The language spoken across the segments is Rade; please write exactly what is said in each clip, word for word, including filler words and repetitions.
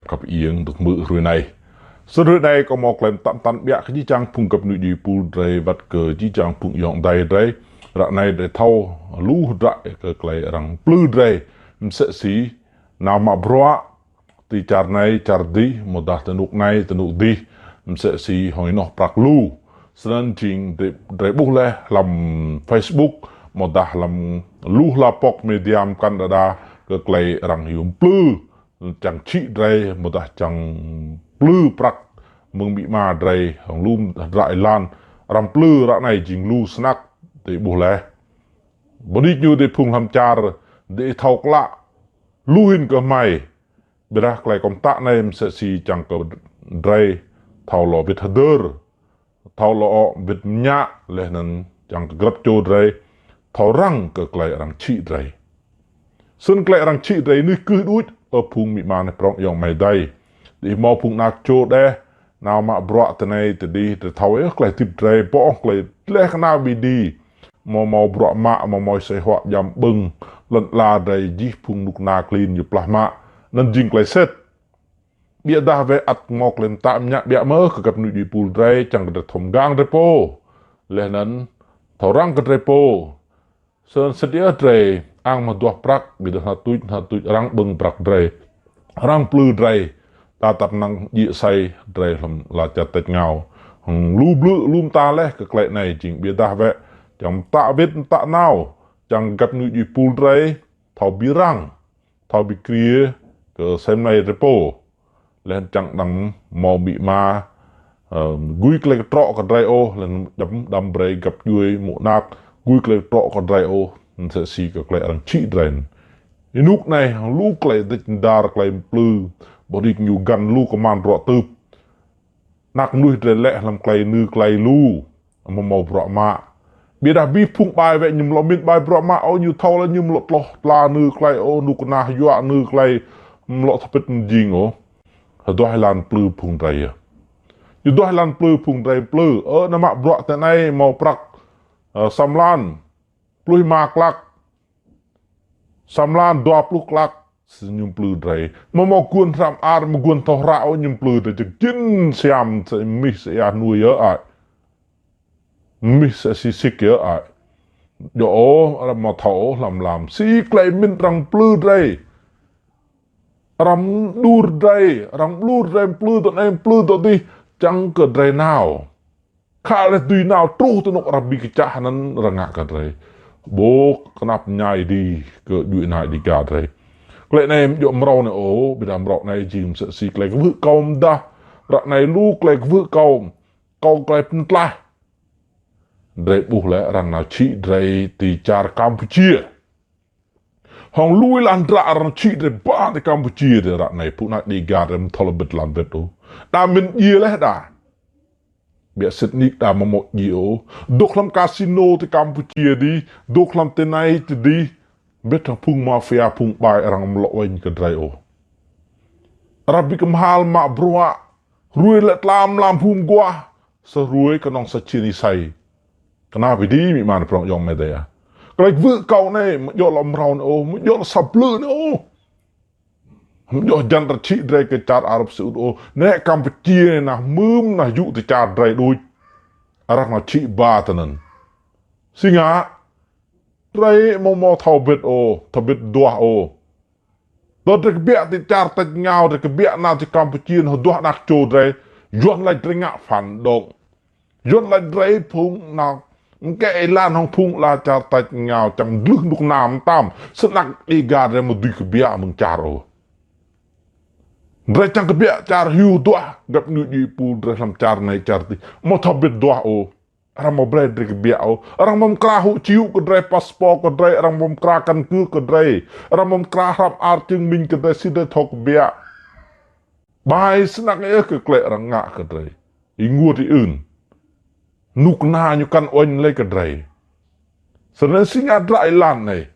Kăp iêng dôk mơ̆ hruê anei. Snăn hruê anei kâo mâo klei mtă mtăn ƀiă kơ jih jang phung găp nui djuê pul drei wăt kơ jih jang phung ayŏng adei drei. Ară anei drei thâo lu hdră kơ klei arăng mplư drei. Msĕ si nao mă bruă ti čar anei, čar dih, amâodah ti anôk anei, ti anôk dih, msĕ si hŏng ênoh prăk lu. Snăn jing drei, drei ƀuh leh hlăm Facebook, amâodah hlăm lu hla pŏk media mkăn đa đa kơ klei arăng hiu mplư, čiăng čhĭ drei, amâodah čiăng mplư prăk mơ̆ng amĭ ama drei, hŏng lu hdră êlan, arăng mplư ară anei jing lu snăk, drei ƀuh leh. Boh nik ñu drei phung hlăm čar, drei thâo klă, lu hĭn kơ hmei, ƀiădah klei kâo mtă anei msĕ si čiăng kơ drei thâo lŏ wĭt hdơr, thâo lŏ wĭt mñă leh anăn čiăng kơ grăp čô drei thâo răng kơ klei arăng čhĭ drei. Snăn klei arăng čhĭ drei nik kơ đuč, ơ phung amĭ ama anei prŏng ayŏng amai adei. Drei mâo phung anak čô deh, nao mă bruă ti anei ti dih, drei thâo yơh klei hdĭp drei, ƀô̆ klei dleh knao bi di. Amâo mâo bruă mă, amâo mâo asei huă jam ƀơ̆ng, lăn ala drei jih phung knŭk kna klin ñu plah mă, anăn jing klei sĭt. Ƀiădah wĕ ăt mâo klei mtă mñă ƀiă mơh kơ găp nui djuê pul drei, čiăng kơ drei thâo mgang drei pô. Leh anăn thâo răng kơ drei pô. Snăn sĭt yơh drei ang mă duah prăk, ƀiădah hna tuč, hna tuč arăng ƀơ̆ng prăk drei, arăng mplư drei. Ta tăp năng djiê asei drei hlăm ala čar tač êngao. Hŏng lu blư̆ lu mta leh kơ klei anei jing ƀiădah wĕ čiăng mtă wĭt mtă nao, čiăng găp nui djuê pul drei thâo bi răng, thâo bi kriê kơ asei mlei drei pô. Leh anăn čiăng đăm mâo amĭ ama, ơ, gui klei ktrŏ kơ drei ôh, leh anăn đăm, đăm brei găp djuê mô̆ anak gui klei ktrŏ kơ drei ôh, msĕ si kơ klei arăng čhĭ drei. Ênuk anei hŏng lu klei dêč dar, klei mplư, boh nik ñu găn lu kman ruă tưp. Anak mnuih drei lĕ hlăm klei nư klei lu, amâo mâo bruă mă. Ƀiădah bi phung ƀai wĕ ñu amâo lŏ mĭn ƀai bruă mă ôh, ñu thâo leh ñu amâo lŏ tloh tla nư klei ôh, knŭk kna hyuă nư klei, amâo lŏ thâo pĭt mjing ôh. Hduah êlan mplư phung drei yơh. Ñu duah êlan mplư phung drei mplư, ơ, nao mă bruă ti anei mâo prăk, ơ, sa mlan, pluh êma klăk, sa mlan dua pluh klăk, snăn ñu mplư drei. Amâo mâo guôn hră mơar, amâo guôn thâo hră ôh ñu mplư drei, čăk jĭn siam, msĕ mnuih sĭt ya nuê yơh ai. Mnuih sĭt sĭt yơh ai. Djŏ ôh, arăng amâo thâo ôh hlăm lam. Si klei mĭn arăng mplư drei. Arăng mđur drei, arăng mđur drei mplư dŏ anei, mplư dŏ dih, čiăng kơ drei nao. Khă leh dưi nao truh ti anôk arăng bi kčah anăn arăng ngă kơ drei. Ƀuh knap mñai di kơ djuê ana Dega drei. Klei anei amâo djŏ mrâo anei ôh, ƀiădah mrâo anei jing msĕ si klei kwưh kâo mdah. Ară anei lu klei kwưh kâo, kâo klei mtlaih. Drei ƀuh leh arăng nao čhĭ drei ti čar Campuchia. Hŏng lu êlan hdră arăng čhĭ drei ba ti Campuchia drei ară anei, phung anak Dega drei amâo thâo lŏ bĭt lam bĭt ôh. Đa mĭn djiê leh đa. Ƀiă sĭt nik đa amâo mâo djiê ôh. Dôk hlăm casino ti Campuchia dih, dôk hlăm ti anei ti dih. Bĭt hŏng phung mafia, phung ƀai arăng amâo lŏ uêñ kơ drei ôh. Arăng bi kmhal mă bruă, hruê leh tlam lam hum guah, sa hruê knŏng sa čhiên êsei. Knap êdi amĭ ama prŏng ayŏng amai adei ah. Klei kwưh kâo anei, amâo djŏ lŏ mrâo anei ôh, amâo djŏ lŏ sa blư̆ anei ôh. Amâo djŏ jăn arăng čhĭ drei kơ čar Arab Saudi ôh. Nĕ Campuchia anei nah mưm nah yŭ ti čar drei đuč. Arăng nao čhĭ ba tinăn. Si ngă, drei amâo mâo thâo bĭt ôh, thâo bĭt duah ôh. Tơdah drei kbiă ti čar tač êngao, drei kbiă nao ti Campuchia, nao duah anak čô drei, Yuăn lač drei ngă phản động. Yuăn lač drei phung nao mkĕ êlan hŏng phung ala čar tač êngao čiăng mdlưh knŭk kna mtam, snăn anak Dega drei amâo dưi kbiă mơ̆ng čar ôh. Drei čiăng kbiă čar hiu duah, găp nui djuê pul drei hlăm čar anei čar dih, amâo thâo bĭt duah ôh. Arăng amâo brei drei kbiă ôh. Arăng amâo mkra hộ chiếu kơ drei, passport kơ drei, arăng amâo mkra căn cước kơ drei. Arăng amâo mkra hră mơar chứng minh kơ drei, si drei thâo kbiă. Ƀai snăk yơh kơ klei arăng ngă kơ drei. Ênguôt êun. Knŭk kna ñu kăn uêñ lei kơ drei. Snăn si ngă hdră êlan anei.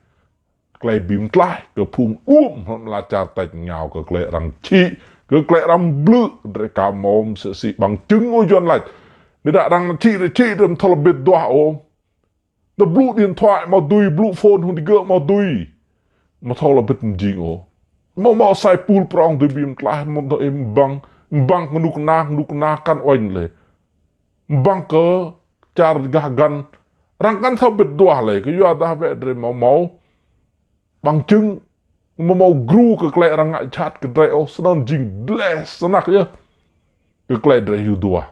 Klei bi mtlaih kơ phung đuôm hlăm ala čar tač êngao kơ klei arăng čhĭ, kơ klei arăng blư̆ drei ka mâo msĕ si bằng chứng ôh Yuăn lač. Ƀiădah arăng čhĭ drei čhĭ drei amâo thâo lŏ bĭt duah ôh. Tơ blŭ điện thoại amâo dưi, blŭ phone hŏng digơ̆ amâo dưi. Amâo thâo lŏ bĭt mjing ôh. Mâo mâo sa êpul prŏng dưi bi mtlaih, mâo mâo ih mbăng, mbăng knŭk kna, knŭk kna kăn uêñ leh. Mbăng kơ čar gah găn, arăng kăn thâo bĭt duah leh, kyuadah wĕ drei mâo mâo bằng chứng, mâo mâo gru kơ klei arăng ngă jhat kơ drei ôh, snăn jing dleh snăk yơh kơ klei drei hiu duah.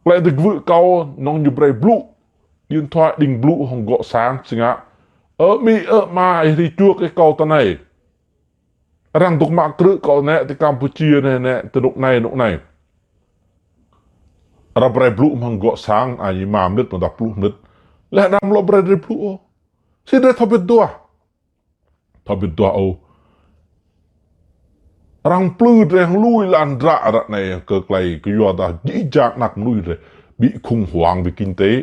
Klei dôk wĭt kâo nŏng ñu brei blŭ, điện thoại đĭng blŭ hŏng gŏ sang si ngă: Ơ amĭ, ơ ama, ih hriê čuôk ih kâo tinei. Arăng dôk mă krư̆ kâo nĕ ti Campuchia nĕ, nĕ ti anôk anei, anôk anei. Arăng brei blŭ hŏng gŏ sang, a, êma mnĭt, amâodah pluh mnĭt. Leh anăn amâo lŏ brei drei blŭ ôh. Si drei thâo bĭt duah. Thâo bĭt duah ôh. Arăng mplư drei hŏng lu êlan hdră ară anei kơ klei kyuadah jih jang anak mnuih drei bị khủng hoảng về kinh tế.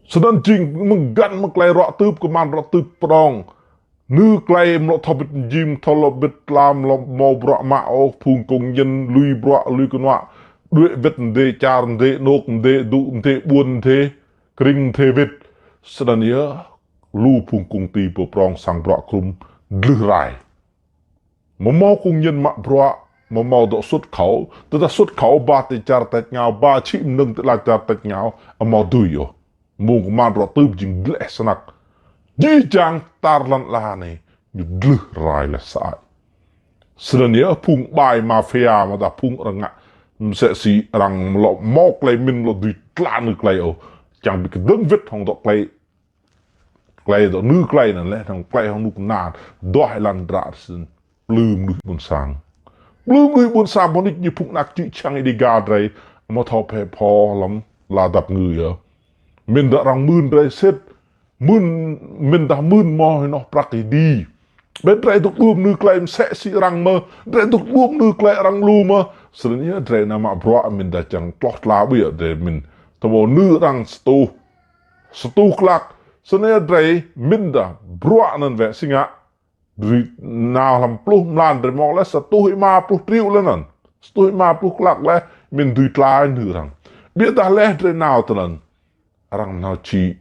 Snăn jing mơ̆ng găn mơ̆ng klei ruă tưp, kman ruă tưp prŏng. Nư klei amâo lŏ thâo bĭt mjing, thâo lŏ bĭt tlam, lŏ mâo bruă mă ôh, phung công nhân lui bruă, lui knuă, đuĕ wĭt mdê čar, mdê anôk, mdê dŭ, mdê ƀuôn, mdê krĭng, mdê wĭt. Snăn yơh, lu phung công ty pô prŏng sang bruă krum dlưh rai. Amâo mâo công nhân mă bruă, amâo mâo dŏ xuất khẩu, tơdah xuất khẩu ba ti čar tač êngao, ba čhĭ mnơ̆ng ti ala čar tač êngao, amâo dưi ôh. Mơ̆ng kman ruă tưp jing dleh snăk. Jih jang tar lăn ala anei, ñu dlưh rai leh sơăi. Snăn yơh phung ƀai mafia amâodah phung arăng ngă msĕ si arăng amâo lŏ mâo klei mĭn, amâo lŏ dưi tla nư klei ôh. Čiăng bi kdơ̆ng wĭt hŏng dŏ klei, klei dŏ nư klei anăn leh, hŏng klei hŏng knŭk kna, duah êlan hdră snăn. Mplư mnuih ƀuôn sang. Mplư mnuih ƀuôn sang, boh nik ñu phung anak čư̆ čhiăng Đêga drei, amâo thâo phe pho hlăm ala dap kngư yơh. Mĭndah arăng mưn drei sĭt, mưn, mĭndah mưn mâo ênoh prăk êdi. Ƀiădah drei dôk đuôm nư klei msĕ si arăng mơh, drei dôk đuôm nư klei arăng lu mơh. Snăn yơh drei nao mă bruă mĭndah čiăng tloh tla ƀiă drei mĭn. Tơdah mâo nư arăng sa êtuh, sa êtuh klăk. Snăn yơh drei mĭndah bruă anăn wĕ si ngă. Drei nao hlăm pluh mlan drei mâo leh sa êtuh êma pluh triệu leh anăn. Sa êtuh êma pluh klăk leh, mĭn dưi tla nư arăng. Ƀiădah leh drei nao tinăn, arăng nao čhĭ.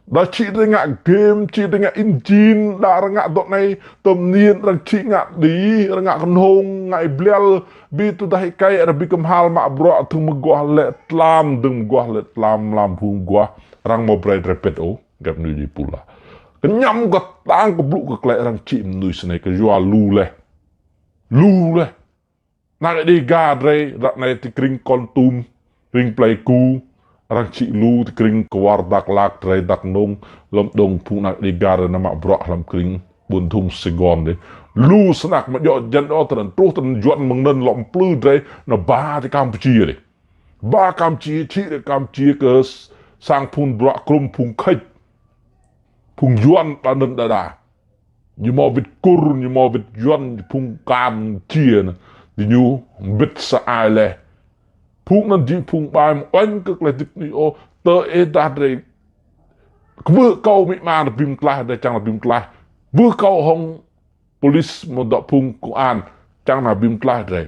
Đa čhĭ drei ngă game, čhĭ drei ngă injin, đa arăng ngă dŏ anei, tơm niên arăng čhĭ ngă đĭ, arăng ngă knhông, ngă êblel, bi tơdah êkei arăng bi kmhal mă bruă, dơ̆ng mguah lĕ tlam, dơ̆ng mguah lĕ tlam, mlam phung mguah, arăng amâo brei drei pĭt ôh. Găp ñu ji pula. Kñăm kơ ktang kơ blŭ kơ klei arăng čhĭ mnuih snei kyua lu leh. Lu leh. Anak Đêga drei, ară anei ti krĭng Kon Tum, krĭng Pleiku, arăng čhĭ lu ti krĭng kwar Dak Lak drei, Dak Nông, Lâm Đồng phung anak Đêga drei nao mă bruă hlăm krĭng Buôn Dhum Sài Gòn dih. Lu snăk amâo djŏ jăn ôh, tinăn truh tinăn Yuăn mơ̆ng anăn lŏ mplư drei, nao ba ti Campuchia dih. Ba Campuchia, čhĭ drei Campuchia kơ s-, sang phung bruă krum phung khêč. Phung Yuăn đa anăn đa đa. Ñu mâo wĭt Kur, ñu mâo wĭt Yuăn, phung Campuchia anăn. Diñu mbĭt sa ai leh. Phung anăn jing phung ƀai mơ̆ng kơ klei hdĭp anei ôh, tơ êdah drei. Kwưh kâo amĭ ama bi mtlaih, drei čiăng bi mtlaih. Kwưh kâo hŏng police amâodah phung công an, čiăng nao bi mtlaih drei.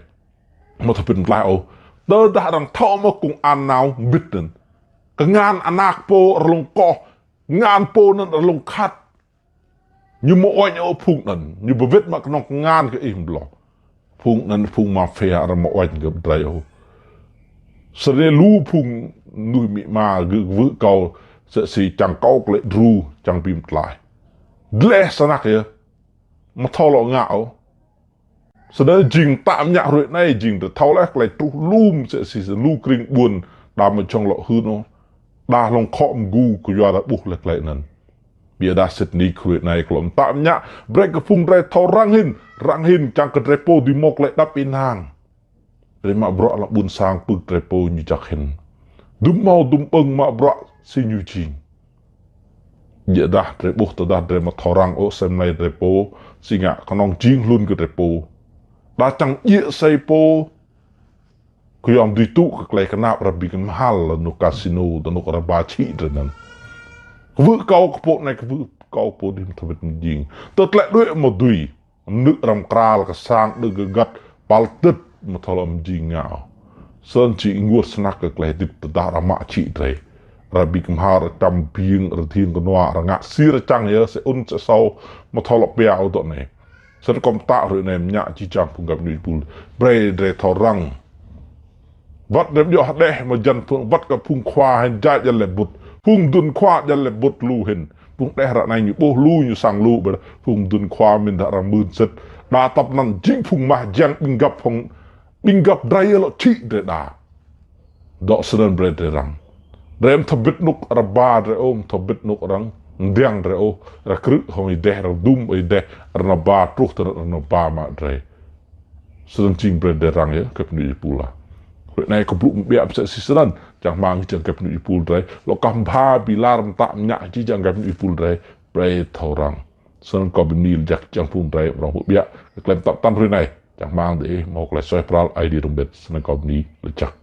Amâo thâo bi mtlaih ôh. Tơdah arăng thâo mơh công an nao mbĭt anăn. Kngan anak pô arăng lông koh, kngan pô anăn arăng lông khăt. Ñu amâo uêñ ôh phung anăn, ñu bi wĭt mă knŏng kngan kơ ih mblŏ. Phung anăn phung mafia arăng amâo uêñ kơ drei ôh. Snei lu phung mnuih amĭ ama gơ̆ kwưh kâo, msĕ si čiăng kâo klei đru, čiăng bi mtlaih. Dleh snăk yơh. Amâo thâo lŏ ngă ôh. Snei jing tăm ñă hruê anei jing drei thâo leh klei truh lu msĕ si lu krĭng ƀuôn đa amâo jhŏng lŏ hưn ôh. Đa hlŏng khŏ mgu kyua đa ƀuh leh klei anăn. Ƀiădah sĭt nik hruê anei klŏm tăm ñă, brei kơ phung drei thâo răng hĭn, răng hĭn čiăng kơ drei pô dưi mâo klei êđăp ênang. Drei mă bruă hlăm ƀuôn sang pưk drei pô ñu jăk hĭn. Dŭm mâo dŭm ƀơ̆ng mă bruă si ñu jing. Ƀiădah drei ƀuh tơdah drei amâo thâo răng ôh asei mlei drei pô, si ngă knŏng jing hlŭn kơ drei pô. Đa čiăng djiê asei pô, kyua mdei tŭ kơ klei knap arăng bi kmhal leh anôk casino, leh anôk arăng ba čhĭ drei anăn. Kwưh kâo kơ pô anei, kwưh kâo pô dih amâo thâo wĭt mjing. Tơ tlĕ đuĕ amâo dưi. Mnư̆ arăng mkra leh kơ sang đơ gơgăt pal tĭt amâo thâo lŏ mjing ngă ôh. Snăn čhĭ ênguôt snăk kơ klei hdĭp tơdah arăng mă čhĭ drei. Arăng bi kmhal, arăng čăm biêng, arăng thiêng knua, arăng ngă si arăng čiăng yơh, si ŭn si asâo, amâo thâo lŏ pia ôh dŏ anei. Snăn kâo mtă hruê anei mñă jih jang phung găp djuê êpul. Brei drei thâo răng. Wăt drei djŏ hđeh mơ̆ng jăn phung, wăt kơ phung khua hĭn jai jăn lĕ bŭt. Phung mduôn khua jăn lĕ bŭt lu hĭn. Phung hđeh ară anei ñu ƀuh lu ñu săng lu ƀiădah phung mduôn khua mĭn dah arăng mưn sĭt. Đa tăp anăn jing phung mah jiăng ƀĭng găp phung, ƀĭng găp drei yơh lŏ čhĭ drei đa. Dŏ snăn brei drei răng. Drei amâo thâo bĭt anôk arăng ba drei ôh, amâo thâo bĭt anôk arăng mdiăng drei ôh, arăng krư̆ hŏng êdeh, arăng dŭm êdeh, arăng nao ba truh ti anăn arăng nao ba mă drei. Snăn jing brei drei răng yơh găp djuê êpul ah. Hruê anei kâo blŭ mbiă msĕ si snăn, čang hmăng jih jang găp djuê êpul drei, lŏ kah mbha bi lar mtă mñă jih jang găp djuê êpul drei, brei thâo răng. Snăn kâo bi mni lač jăk jih jang phung drei mrâo hmư̆ ƀiă, klei mtă mtăn hruê anei, čang hmăng diih mâo klei suaih pral Aê Diê rŭng bĭt, snăn kâo bi mni lač jăk.